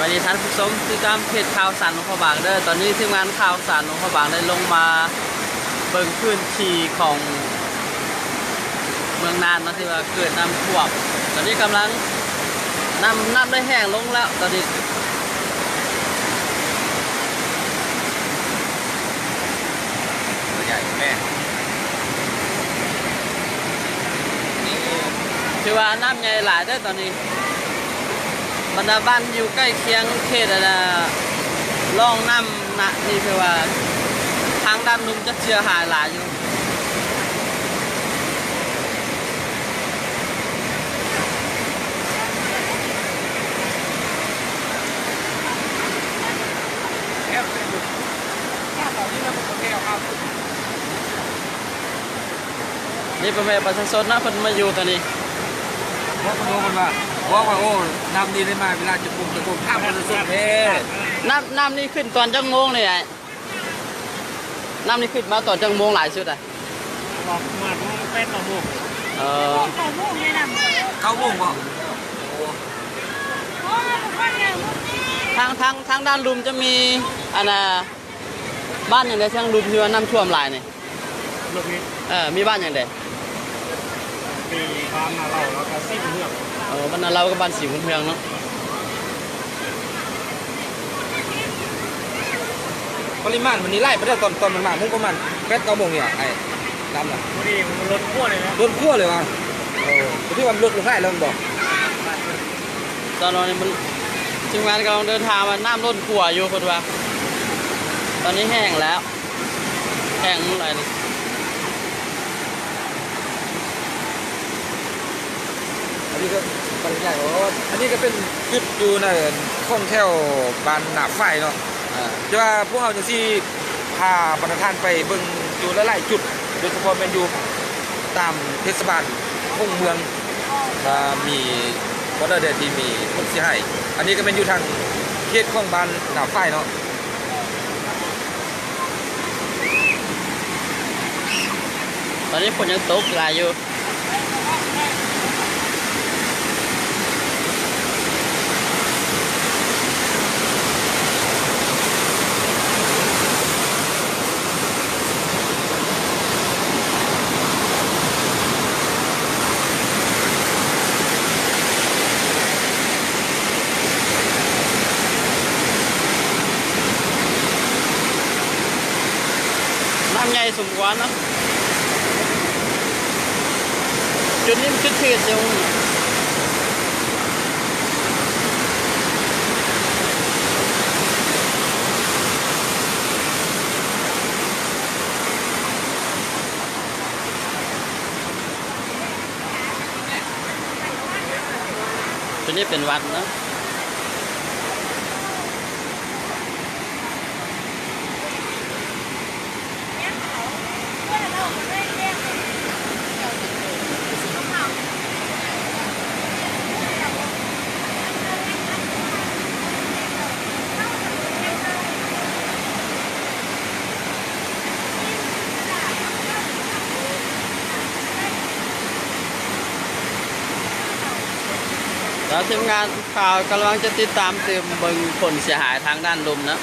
ສະບາຍດີທ່ານຜູ້ຊົມ ຕິດຕາມເພຈຂ່າວສານຫຼວງພະບາງເດີ. ຕອນນີ້ທີມງານຂ່າວສານຫຼວງພະບາງໄດ້ລົງມາເບິ່ງພື້ນທີ່ຂອງເມືອງນານເນາະ ທີ່ວ່າເກີດນ້ຳຖ້ວມ. ຕອນນີ້ກຳລັງ ນ້ຳ ນ້ຳໄດ້ແຫ້ງລົງແລ້ວຕອນນີ້. ຕົວໃຫຍ່ແມ່ ນີ້ ຖືວ່ານ້ຳໃຫຍ່ຫຼາຍເດີຕອນນີ້. ບັນດາບ້ານຢູ່ໃກ້ຄຽງເຂດ ອັນນ່າ ຮ່ອງນ້ຳນະ ນີ້ຖືວ່າທາງດ້ານລຸ່ມຈະເສຍຫາຍຫຼາຍຢູ່. ນີ້ ພໍ່ແມ່ປະຊາຊົນນະ ເພິ່ນມາຢູ່ຕອນນີ້. ບອກເພິ່ນວ່າ ບອກວ່າ ໂອ້ ນ້ຳນີ້ໄດ້ມາເວລາຈັກໂມງ ຈັກໂມງ ຖາມປະຊາຊົນເດ້. ນ້ຳ ນ້ຳນີ້ຂຶ້ນຕອນຈັກໂມງນີ້ອ້າຍ? ນ້ຳນີ້ຂຶ້ນມາຕອນຈັກໂມງຫຼາຍສຸດອະ? ປະມານແປດເກົ້າໂມງ. ເອີ ເກົ້າໂມງເດ້ນຳ ເກົ້າໂມງບໍ? ທາງ ທາງ ທາງດ້ານລຸ່ມຈະມີ ອັນນ່າ ບ້ານຫຍັງແດ່ ທາງລຸ່ມທີ່ວ່ານ້ຳຖ້ວມຫຼາຍນີ້? ເອີ ມີບ້ານຫຍັງແດ່? ມີບ້ານນາເລົາ ແລ້ວກໍສີບຸນເຮືອງ. ເອີ ບ້ານນາເລົາກັບບ້ານສີບຸນເຮືອງເນາະ. ປະລິມານມັນນີ້ຫຼາຍປານໃດ ຕອນ ຕອນມັນມາ? ໂມງປະມານແປດເກົ້າໂມງນີ້ຫວາ ອ້າຍດຳນະ? ພໍດີມັນລົ້ນຂົວເລີຍນະ. ລົ້ນຂົວເລີຍຫວາ? ເອີ ກໍຖືວ່າມັນລົດລົງຫຼາຍແລ້ວແມ່ນບໍ່? ຕອນນີ້ມັນ ທີມງານກຳລັງເດີນທາງມາ ນ້ຳລົ້ນຂົວຢູ່ ເພິ່ນວ່າ. ຕອນນີ້ແຫ້ງແລ້ວ ແຫ້ງຫຼາຍນີ້. ອັນນີ້ກໍ ອັນນີ້ກໍເປັນຈຸດຢູ່ໃນຂອງແຖວບ້ານນາຝ້າຍເນາະ. ອ່າ ແຕ່ວ່າພວກເຮົາຈັ່ງຊິພາບັນດາທ່ານໄປເບິ່ງຢູ່ຫຼາຍໆຈຸດ ໂດຍສະເພາະແມ່ນຢູ່ຕາມເທດສະບານຫົງເມືອງ ວ່າມີບ່ອນໃດທີ່ມີຜົນເສຍຫາຍ. ອັນນີ້ກໍແມ່ນຢູ່ທາງເຂດຂອງບ້ານນາຝ້າຍເນາະ. ຕອນນີ້ຝົນຍັງຕົກຫຼາຍຢູ່. ນ້ຳໃຫຍ່ສົມຄວນເນາະ. ຈຸດນີ້ມັນຄືເຂດເຊວ. ຕົວນີ້ເປັນວັດເນາະ. ແລ້ວທີມງານ ຂ່າວກຳລັງຈະຕິດຕາມຕື່ມເບິ່ງຜົນເສຍຫາຍທາງດ້ານລຸ່ມເນາະ.